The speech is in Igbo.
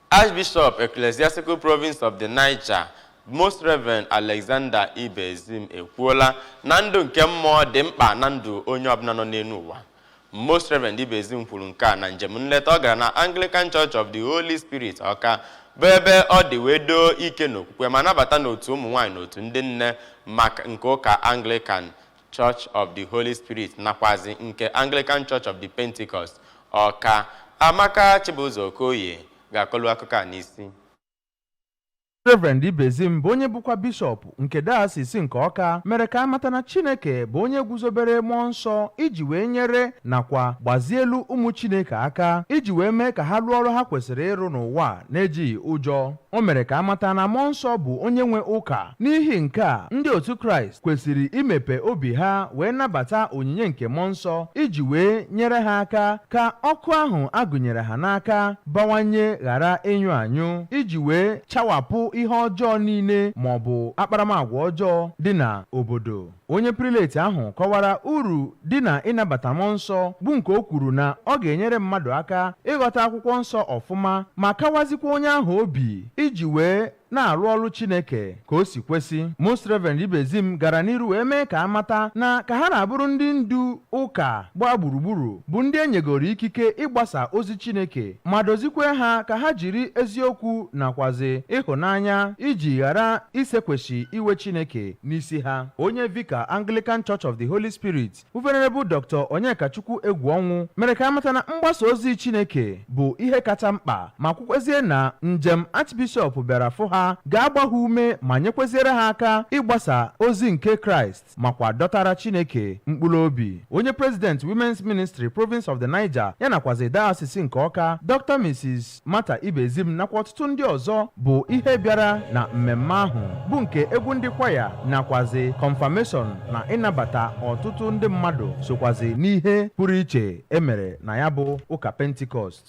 Archbishop, Ecclesiastical Province of the Niger, Most Reverend Alexander Ibezim, ekwuola na ndụ nke mmụọ dị mkpa na ndụ onye ọbụla nọ n'elu ụwa. Most Reverend Ibezim kwuru nke a na njem nleta ọ gara na Anglican Church of the Holy Spirit, Ọka, bụ ebe ọ dị wee doo ike n'okwukwe ma nabata n'otu ụmụ nwaanyị na otu ndị nne maka nke ụka Anglican Church of the Holy Spirit nakwazi nke Anglican Church of the Pentecost, Ọka. Amaka Chibụzọ Okoye ga-akọlu akụkọ a n'isi. Reverend Ibezim, bụ onye bụkwa bishọp nke Diocese nke Ọka, mere ka amata na Chineke bụ onye guzobere mmụọ nsọ iji wee nyere nakwa gbazielu ụmụ Chineke aka iji wee mee ka ha rụọ ọrụ ha kwesịrị ịrụ n'ụwa na-ejighị ụjọ. O mere ka amata na mmụọ nsọ bụ onye nwe ụka. N'ihi nke a, ndị otu Kraịst kwesịrị imepe obi ha wee nabata onyinye nke mmụọ nsọ iji wee nyere ha aka ka ọkụ ahụ agụnyere ha n'aka bawanye, ghara ịnyụ anyụ, iji wee chawapụ ihe ọjọọ niile ma ọ bụ akparamagwa ọjọọ dị na obodo. Onye prelate ahụ kọwara uru dị na ịnabata mmụọ nsọ, bụ nke o kwuru na ọ ga-enyere mmadụ aka ịghọta akwụkwọ nsọ ọfụma ma kawazikwa onye ahụ obi iji wee na-arụ ọrụ Chineke ka o si kwesị. Most Reverend Ibezim gara n'iru wee mee ka amata na ka ha na-abụrụ ndị ndu ụka gbaa gburugburu, bụ ndị enyegoro ikike ịgbasa ozi Chineke ma dozikwe ha ka ha jiri eziokwu nakwazi ịhụnanya iji ghara isekwesị iwe Chineke n'isi ha. Onye Vicar, Anglican Church of the Holy Spirit, bụ Venerable Dr. Onyekachukwu Egwuọnwụ, mere ka amata na mgbasa ozi Chineke bụ ihe kacha mkpa, ma kwukwezie na njem Archbishop bịara fụ ha ga-agba ha ume ma nyekweziere ha aka ịgbasa ozi nke Kraịst makwa dọtara Chineke mkpụrụ obi. Onye President, Women's Ministry, Province of the Niger, ya nakwazi Diocese nke Ọka, Dr. Mrs. Martha Ibezim, nakwa ọtụtụ ndị ọzọ bụ ihe bịara na mmemme ahụ, bụ nke egwu ndị kwaya nakwazi confirmation na ịnabata ọtụtụ ndị mmadụ sokwazi n'ihe pụrụ iche emere na ya bụ ụka Pentikọst.